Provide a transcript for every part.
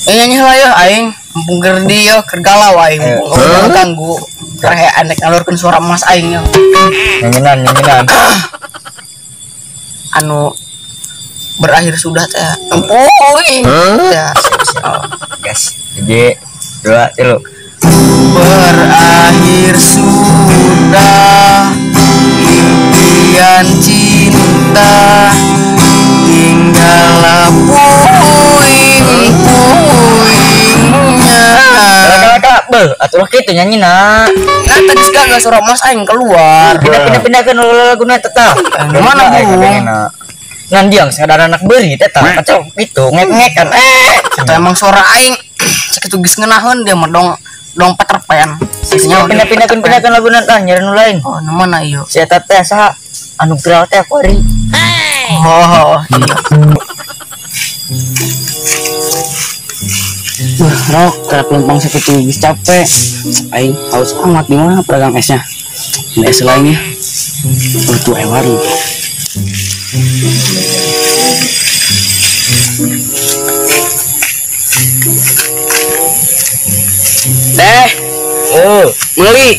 Nyanyi lah ya aing mumpung gerdi ya keur galau aing. Jangan ganggu. Karena anek ngalurkeun suara emas aing ya. Nyanyinan nyanyinan. Anu berakhir sudah teh. Empuing. Ya. Gas. 1 2 3. Berakhir sudah impian cinta, tinggallah puing-puingnya. Kala-kala beuh, atuh kitu nyanyi na. Nah tadi gagal suara mas aing keluar. Pindah-pindahkeun laguna eta tah. Mana bu? Ngan diang sadar anak beuri teh tah kacau kitu ngek-ngekan. Itu emang suara aing sakitu geus ngeunaheun dia mah dong dong Peter Pan. Pindah-pindahkeun laguna tah nyari nu lain. Oh, nu mana ieu? Si eta teh saha? Anu viral teh kuari. Oh, iya. Wah, rok, karena pelumpang sakitu geus capek. Aing haus amat di mana pedagang esnya? Ini es lainnya. Oh, tuh aya warung. Teh, oh, meuli,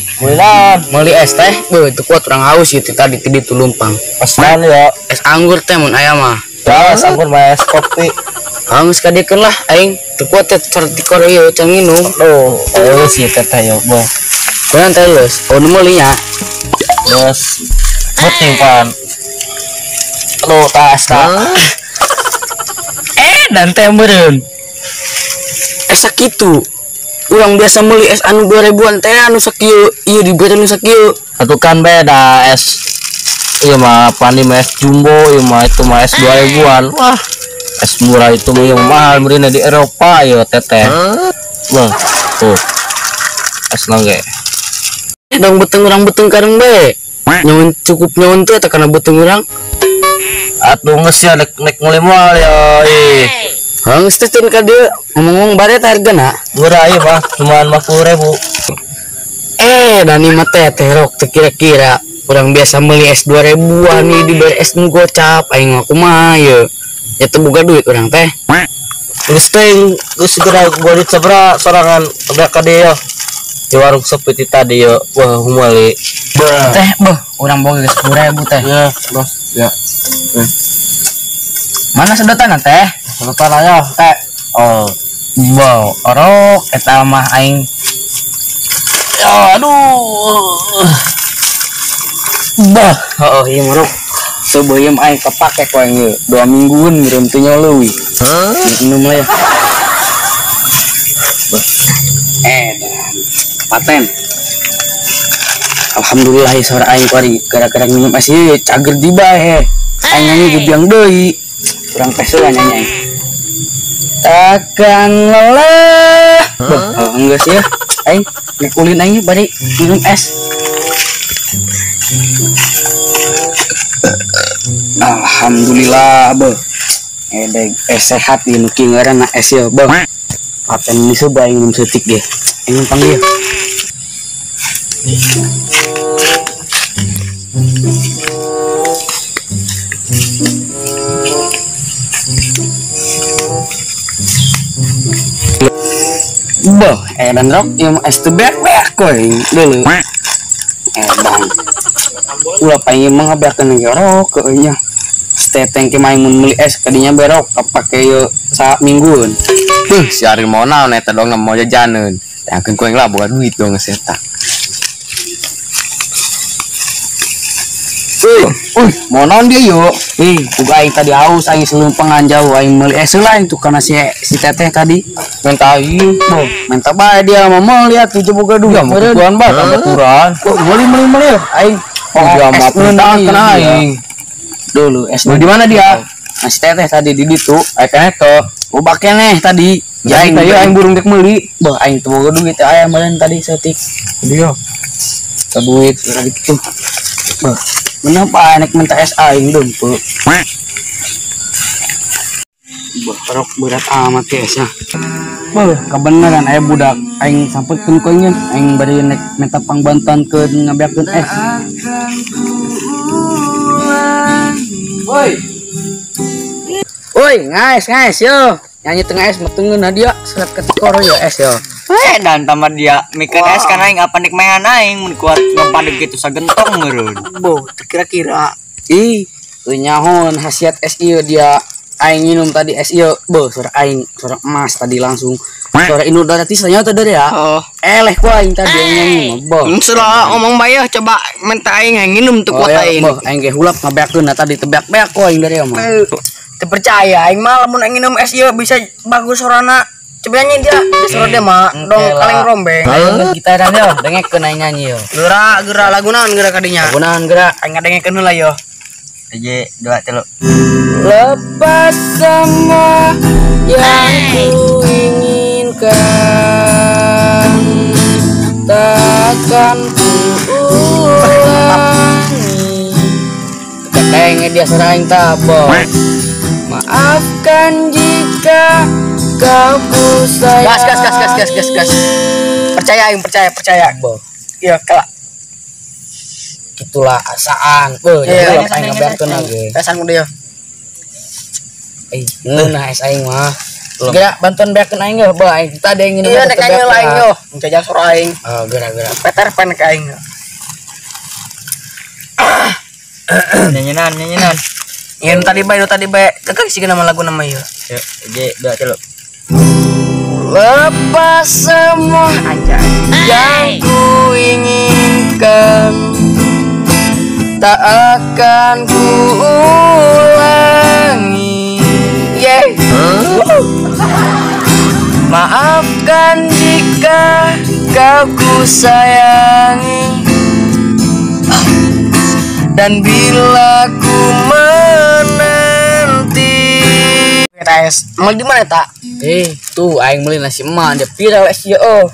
meuli es teh, beuh itu kuat urang haus ieu tadi ti ditu lumpang. Pesan ya, es anggur teh mun aya mah. Ya, es anggur mah es kopi. Geus kadiekeun lah aing, teu kuat teh tikor ieu can nginum. Oh, geus ieu teh teh yo, boh. Kunaon teh geus? Oh, nu meuli nya. Geus. Penting pan. Aduh, tas tah. Dan teh meureun. Es sakitu. Urang biasa meuli es anu 2000-an teh anu sakieu, ieu dibere nu sakieu. Atuh kan beda es. Ieu mah pani mah es jumbo, ieu mah itu mah es 2000-an. Wah, es murah itu mah yang mahal meurina di Eropa ieu teteh. Wah, tuh. Es nangge. Dong beteng urang beteng kareng bae. Nyaun cukup nyaun teh eta kana beteng urang. Atuh geus ya nek nek meuli moal ya ih. Geus teh teu ka dieu ngomong-ngomong bare teh hargana. Murah ieu mah cuma 50.000. Dani mah teh teh rok teh kira-kira urang biasa meuli es 2000-an nih dibere es nu gocap aing mah kumaha ieu. Ya teu boga duit urang teh. Geus teh geus segera boga duit sabaraha sorangan udah ka dieu. Di warung sepi tadi yo. Wah, meuli. Teh beuh urang boga geus 10.000 teh. Ya, bos. Ya. Mana sedotan teh? Sedotan aja teh. Oh. Wow, orok eta mah aing. Ya, aduh. Bah, heeh ieu mah rok. Teu beuyeum aing kapake ku aing ieu. 2 mingguan meureun teu nyoleuy. Minum lah ya. Bah. Dan paten. Alhamdulillah ya suara aing kuari gara-gara minum es ieu cager di bae. Aing nyanyi gebiang deui. Kurang tes lah nyanyi aing. Takkan lelah. Bah, oh, enggak sih ya. Aing ngekulin aing bari minum es. Alhamdulillah, beuh. Edeg es sehat ieu nu kieu ngaranna es ieu, beuh. Paten disoba aing minum seutik ge. Aing numpang ieu. Bah, edan rok ieu mah es teu beak-beak we deuleu. Edan. Ulah paing mah ngabeakeun ge rok euy nya. Steteng ke main mun meuli es kadinya berok kapake ieu saminggueun. Beuh, si Aril mau naon eta dong mau jajaneun. Tangkeun ku aing lah boga duit dong geus eta. Uy, uy, mau naon dia yo? Ih, uga aing tadi haus, aing selumpangan jauh, aing meuli es lain tuh karena si teteh tadi minta ieu, boh, minta bae dia mah meuli atuh boga duit. Ya, meureun bae baturan. Kok meuli meuli meuli aing. Oh, dia mah perintahkeun aing. Dulu es di mana dia? Nah, si teteh tadi di ditu, aing keneh ke. Ubah keneh tadi. Ya aing tadi aing burung dek meuli. Boh, aing teu boga duit aya meureun tadi seutik. Dia. Teu duit tadi kitu. Boh. Kenapa anak minta es aing dong, Bu? Bah, rok berat amat ya esnya. Bah, kebenaran aya budak aing sampetkeun ku aing, aing bari nek minta pangbantuan ke ngabeakeun es. Woi. Woi, ngaes yo. Nyanyi tengah es metengeun dia seret ketekor ya es ya. Dan tambah dia mikir es kan aing apa nik main aing mun kuat ngepadeg gitu sagentong meureun. Boh, kira-kira. Ih, teu nyahoan khasiat es ieu dia aing minum tadi es ieu, beuh suara aing suara emas tadi langsung. Suara Inul Daratista nya teh ya. Oh. Eleh ku aing tadi aing nyanyi mah. Boh. Salah ngomong bae coba minta aing nginum teu kuat aing. Boh, aing ge hulap ngabeakeun tadi tebeak-beak ku aing dari mah. Teu percaya aing mah lamun aing minum es ieu bisa bagus sorana. Coba nyanyi dia, suara dia mah dong kaleng rombeng. Ayo gitaran yo, dengekeun aing nyanyi yo. Geura geura lagu naon geura kadinya? Lagu naon geura? Aing ngadengekeun heula yo. 1 2 3. Lepas semua yang ku inginkan, takkan ku ulangi. Ketenge dia seraing tabok. Maafkan jika kau ku sayang. Gas gas gas gas gas gas gas. Percaya aing, percaya percaya. Boh. Iya, kelak. Itulah asaan. Beuh, jadi apa yang ngabearkeun lagi. Pesan kudu ya. Ngeunah es aing mah. Geura bantuan beakeun aing ge, beuh aing tadi aing nginum. Iya, nek aing aing yo, jajal sora aing. Oh, geura-geura. Peter Pan ka aing. Nyanyinan, nyanyinan. Yang tadi bae, tadi bae. Kekeh sih nama lagu nama ieu. Yuk, 1 2 3. Lepas semua anjay yang ku inginkan, tak akan ku ulangi. Yeah. Huh? Maafkan jika kau ku sayangi, dan bila ku menanti. Es, mau di mana tak? Tuh aing beli nasi emak dia viral es ieu. Oh.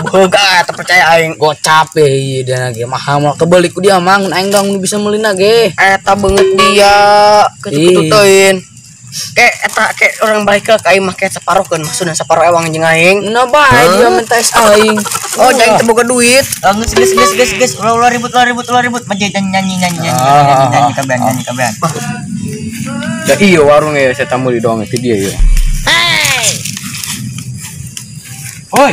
Boga terpercaya aing. Gocap ieu dia lagi mahal mau kebeli ku dia mang aing dong nu bisa meuli ge. Eta beungeut dia kitu-kitu teuing. Ke eta ke orang balik ke aing mah ke saparohkeun maksudna saparo ewang jeung aing. Nah bae dia minta es aing. Oh, jangan teu boga duit. Geus geus geus geus geus ulah ribut ulah ribut ulah ribut. Maju nyanyi nyanyi nyanyi nyanyi kabehan nyanyi kabehan. Ya iya warung ya saya tamu di doang itu dia ya. Oi.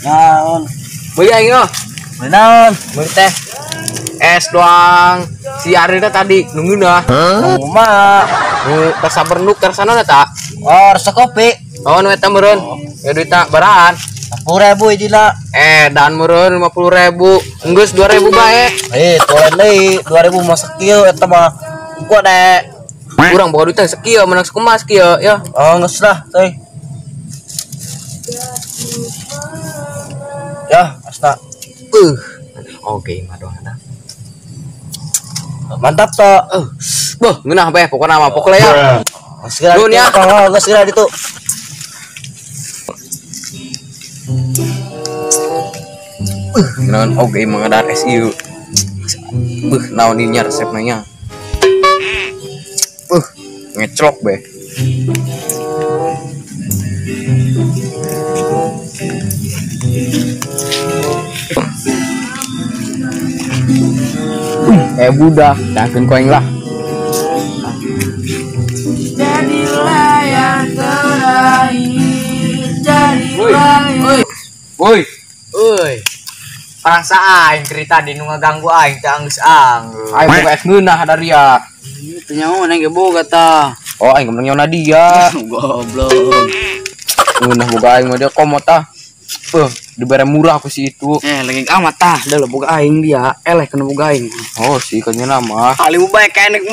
Naon? Beli aing yo. Naon? Beli teh. Es doang. Si Ari teh tadi nungguin dah. Kumaha? Nu sabar nuker sana tak? Oh, resep kopi. Oh, nu eta meureun. Ya duit tak baraan. 10.000 hijina. Dan meureun 50.000. Enggeus 2.000 bae. Tolen deui 2.000 mah sakieu eta mah. Gua deh. Kurang boga duit sakieu menang sakumaha sakieu ya. Oh, geus lah, teuy. Ya, asna. Oke, mah doang eta. Mantap toh. Beuh, ngeunah bae pokona mah pokoknya ya. Segera Nuhun ya. Oh, geus segera ditu. Naon oge mengadar es ieu. Beuh, naon ieu nya resepna nya. Ngeclok be. Budak, dahkeun ku aing lah. Jadilah yang terakhir, jadilah. Woi. Woi. Woi. Parangsa aing cerita di nu ngaganggu aing teh anggeus anggeus. Aing boga es ngeunah dari ya. Teu nyaho aing ge boga tah. Oh, aing menang nyaho dia. Goblok. Ngeunah boga aing mah dia komo tah. Dibere murah ku si itu. Lagi amat tah, dah boga aing dia. Eleh kena boga aing. Oh, si kanya nama. Kali bae kayak nek